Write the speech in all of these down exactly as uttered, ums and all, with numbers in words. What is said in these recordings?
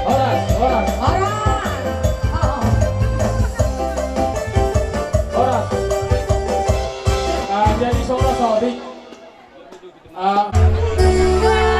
Horas, horas. Horas. Horas. Ah, jadi songon on, Dik. Ah.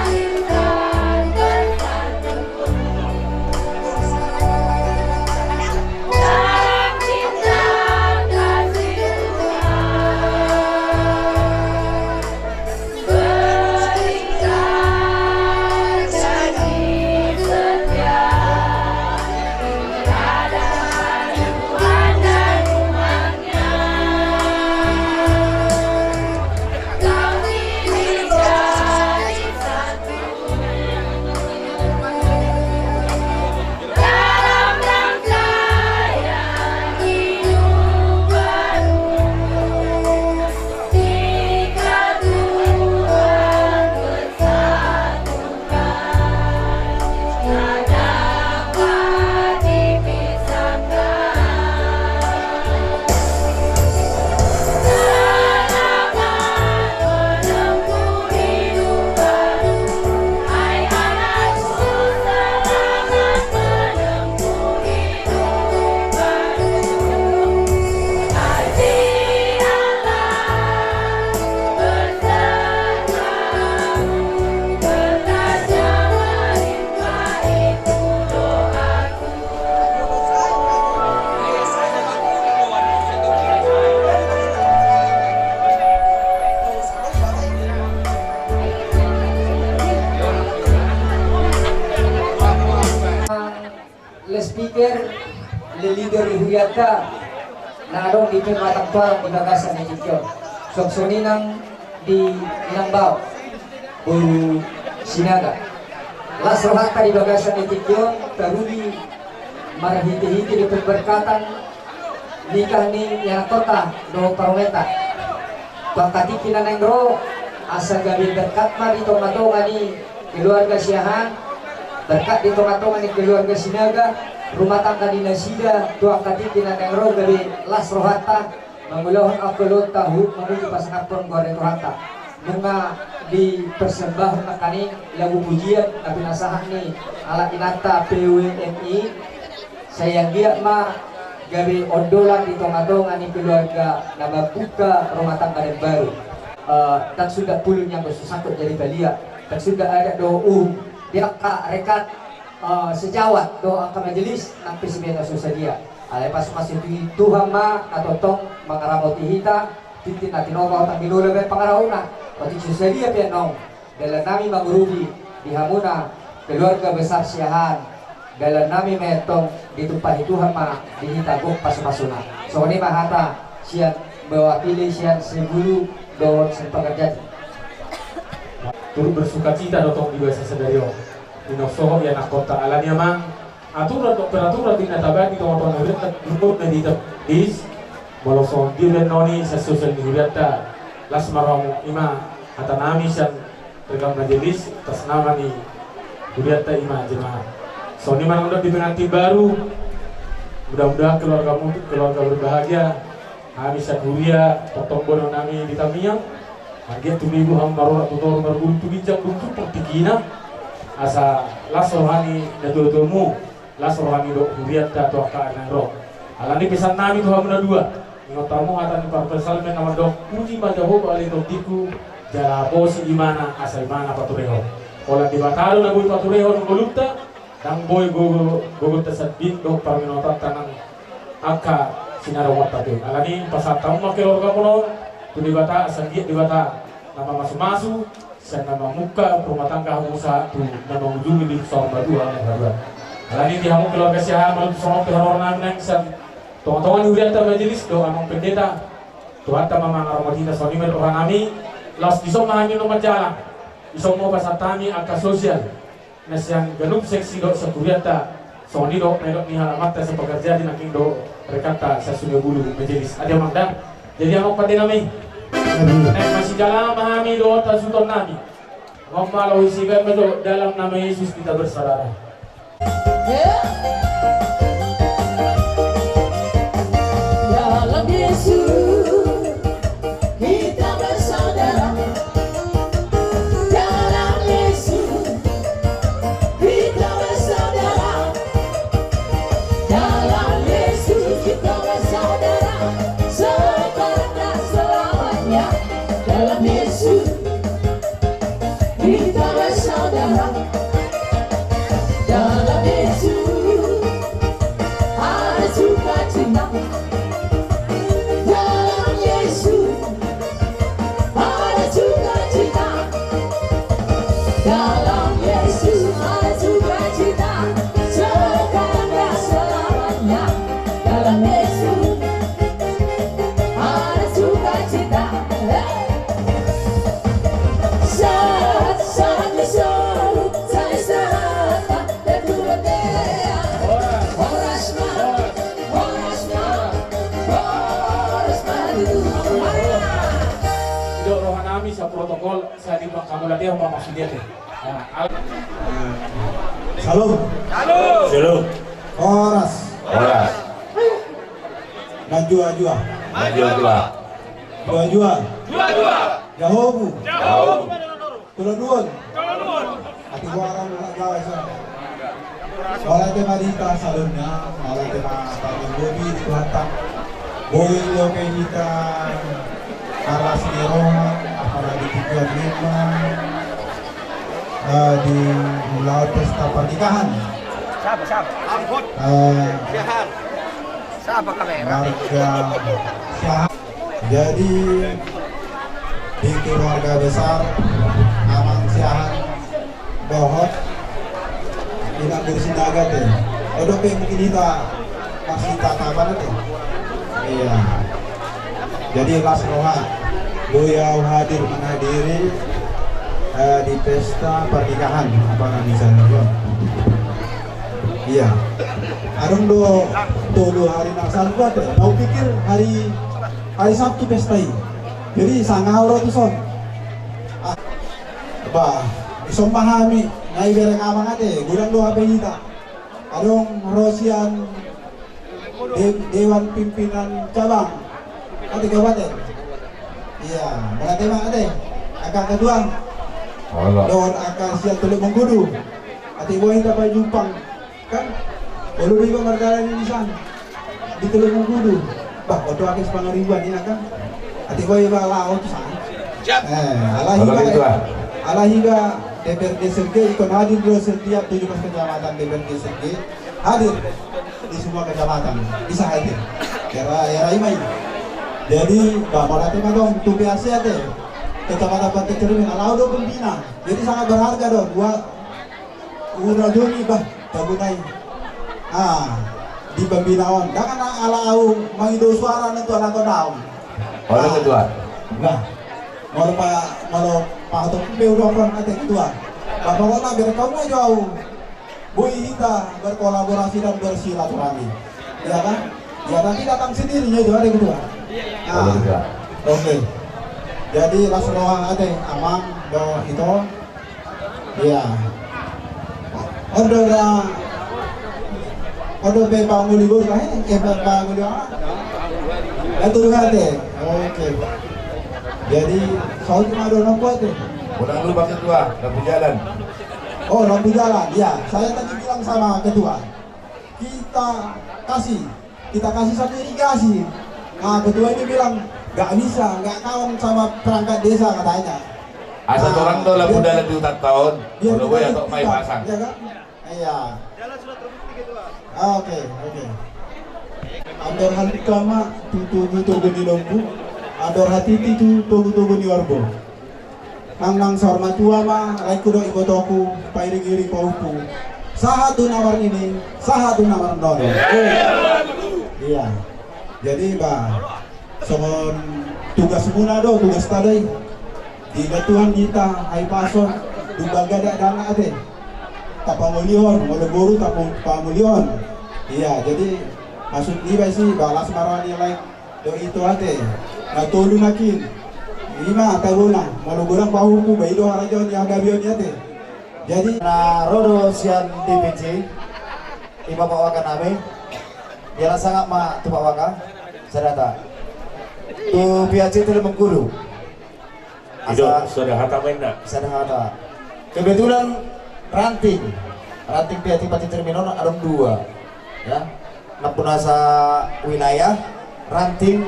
Speaker, leader di hurianta na adong di pematang tulang di bagasan ni tingki on. Songon i nang di Inambao boru Sinaga. Las rohanta di bagasan ni tingki on, taruli marhite-hite di pemberkatan nikah ni ianakhonta dohot parumaenta. Tu angka tingki na naeng ro, asa gabe berkat ma di tonga-tonga ni keluarga Siahaan, berkat di tonga-tonga ni keluarga Sinaga, rumah tangga ni nasida, tu angka tingki na naeng ro gabe las rohanta mangulahon angka ulaonta, hu-, mangujung pasangaphon goar ni Tuhanta. Nunga dipersembahon nangkaning lagu pujian na pinasahat ni halak inanta P W M I, sai anggiat ma gabe ondolan di tonga-tonga ni keluarga na mambuka rumah tangga na baru. Eh, ndang suda pulu ni anggo so sangkut jadi balian, ndang suda adat dohot uhum di angka rekan, eh, sejawat dohot angka majelis nang pe sibaen na so sadia. Alai pasu-pasu ni Tuhan ma na tongtong mangaramoti hita, tintin na tinopa hutang ni lola baen pangarahutna. Otik so sadia pe annon dalan nami mangurupi di hamuna keluarga besar Siahaan, dalan nami ma antong ditumpahi Tuhan ma di hita gok pasu-pasuna. Songon i ma hata sian mewakili sian Sibulu dohot Sipagar Jadi. Turut bersukacita do tong di bagasan sadari on. Di na sohot ianakhonta, alani amang aturan dohot peraturan di na tabaen di tonga-tonga ni hurianta, gubernur na di Tabdis, molo songon dia baen noni sian sosial ni hurianta, las ma rohamu. I ma hata nami sian rekan majelis atas nama ni hurianta, i ma jemaat. Songon i ma nang dohot di pengantin baru, mudah-mudahan keluargamu keluarga berbahagia. Hami sian huria tongtong boanonnami di tangiang, anggiat tumibu hamu marorak tu toru, marguru tu ginjang, dung jumpang tingkina, asa las roha ni natua-tuamu, las roha ni dohot hurianta tu angka ari na naeng ro. Alani i pesan nami tu hamu na dua, ingot hamu hata ni parpsalmen na mandok, puji ma Jahowa ale tondingku, jala bosi Ibana asa Ibana paturehon. Holan Debata do na boi paturehon ngolunta, ndang boi gogo, gogonta sandiri dohot parminotanta nang angka sinaromonta pe. Alani i pasahat hamu ma keluargamuna on tu Debata, asa anggiat Debata na mamasu-masu sian na mamungka rumah tangga hamu sahat tu na mangujungi di saur matua hamu haduan. Alani i di hamu keluarga Siahaan, molo tung songon on pe haroro nami nang sian tonga-tonga ni hurianta majelis dohot amang pendeta, Tuhanta ma mangaramoti hita. Songon i ma di rohanami, laos dison ma hami annon manjalang. Dison ma hupasahat hami angka sosial na sian ganup seksi dohot sian hurianta, songon i dohot na nidok ni halamanta Sipagar Jadi nangkin dohot rekanta sian Sungai Bulu majelis. Ate amang da. Jadi amang pandenami, naeng masijalahan ma hami dohot hasuhutonnami. Amang, molo husibaen ma jo, dalam nama Yesus kita bersaudara. Dalam Yesus kita bersaudara. Dalam Yesus kita bersaudara. Dalam Yesus kita bersaudara. Sekarang dan selamanya. Dalam Yesus kita bersaudara. Dalam Yesus ada sukacita. Dalam Yesus ada sukacita. Dalam Yesus ada sukacita. Sekarang dan selamanya. Dalam Yesus ada sukacita. Hei! Sehat, sehat, sehat, sehat, sehat. Horas ma, horas ma, horas ma. Didok rohanami sian protokol, sai di pangkamulatehon ma maksudnya te. Nah, al- Shalom. Shalom. Horas. Horas. Manjua-jua. Manjua-jua. Jua-jua. Jua-jua. Jahomu. Jahomu. Tolonuon. Tolonuon. Ate, boha ra, anak Jawa, so. Mauliate ma di hita saluhutna, mauliate ma tarlumobi di Tuhanta. Boi diope hita marlas ni roha, apala di tingki on, eh, di ulaon pesta pernikahan. Siapa, siapa? Eh, Siapa kamera? Marga Siahaan. Jadi, di keluarga besar Amang Siahaan dohot Inang Guru Sinaga te. Oh, Dope mungkin hita masih tatapan aja. Iya. Jadi las roha, boi au hadir menghadiri, eh, di pesta pernikahan apa namanya, misalnya. Iya. Adong do tolu hari na salpu ate. Au pikir hari, hari Sabtu pesta i. Jadi sanga au ro tuson. Ah. Bah, ison ma hami, nai bereng amang ate, godang do hape hita. Adong ro sian de-, Dewan Pimpinan Cabang. Ate kabupaten. Iya, mauliate ma ate. Angka ketua. Dohot angka sian Teluk Mengkudu. Ate boi hita pajumpang. Kan? Olo do iba mardalan i di san. Di Teluk Mengkudu. Bah, oto ake Sepangaribuan i kan. Ate boi iba laho tu san. Eh, alai iba, alai iba D P R D S R G, ikon hadir do setiap tujuh belas kecamatan D P R D S R G. Hadir di semua kecamatan. Bisa hadir. Era, era ima i. Jadi, bah, mauliate ma dong, tu P A C ate. Kecamatan Pantai Cermin, alai au do pembina. Jadi sangat berharga dong. Buat Ura joni bah, tabu nai. Ah, di pembina on. Dang na ala au mangido suara na tu anak on au. Olo ketua. Nah, molo pa, molo patok pe udah pernah ate ketua. Bah, pokokna biar kamu aja au. Boi hita berkolaborasi dan bersilaturahmi. Ya kan? Ya nanti datang sendiri ya itu ate ketua. Olo ketua. Oke. Jadi las roha ate amang do ito. Iya. Ondo ra, ondo pe panguli guru lah, eh, eh, pa-, panguli apa? Itu kan deh. Oke. Jadi, soal cuma ada orang kuat deh. Udah lu pakai tua, lampu jalan. Oh, lampu jalan. Iya, saya tadi bilang sama ketua. Kita kasih, kita kasih satu irigasi. Nah, ketua ini bilang, "Nggak bisa, nggak kawan sama perangkat desa," katanya. Asa torang do lampu dalan di huta on. Biar kita buktikan, ya kan? Iya. Oke, oke. Andor halumpang ma tu togu-togu ni lombu, andor hatiti tu togu-togu ni horbo. Nang, nang saur matua ma, laengku dohot ibotoku, pairing-iring pahompu. Sahat tu na marnini, sahat tu na marnono. Iya. Jadi, bah, songon tugasmuna do, tugasta do i. Diingot Tuhan hita, hahipason, dumba gada dana ate. Tapangolihon, molo boru tapo-, tapangolihon. Iya, jadi maksud niba i, bah, las ma roha ni lae. Dohot ito ate, na tolu nangkin. Ima tabona, molo godang pahompu, bah i do harajaon ni hagabeon i ate. Jadi na ro do sian D P C, i ma Pak Waka nami. Jala sangap ma tu Pak Waka, sada hata. Tu P A C Teluk Mengkudu. Ido, asa sada hata ma inna. Sada hata. Kebetulan ranting, ranting P A C Pantai Cermin on adong dua, ya. Nampunasa wilayah, ranting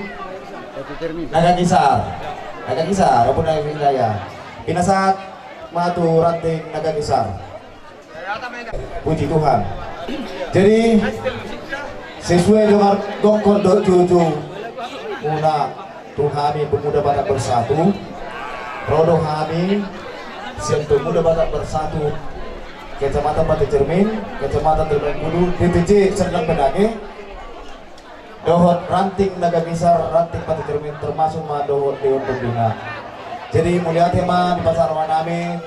Nagagesar. Nagagesar, nampunasa wilayah. Pinasahat ma tu ranting Nagagesar. Puji Tuhan. Jadi, sesuai dengan gokon dohot jujung muna tu hami Pemuda Batak Bersatu, ro do hami sian Pemuda Batak Bersatu Kecamatan Pantai Cermin, Kecamatan Teluk Mengkudu, D P C Serdang Bedagai, dohot ranting Nagagesar, ranting Pantai Cermin, termasuk ma dohot Dewan Pembina. Jadi, mauliate ma di pasahat roha nami,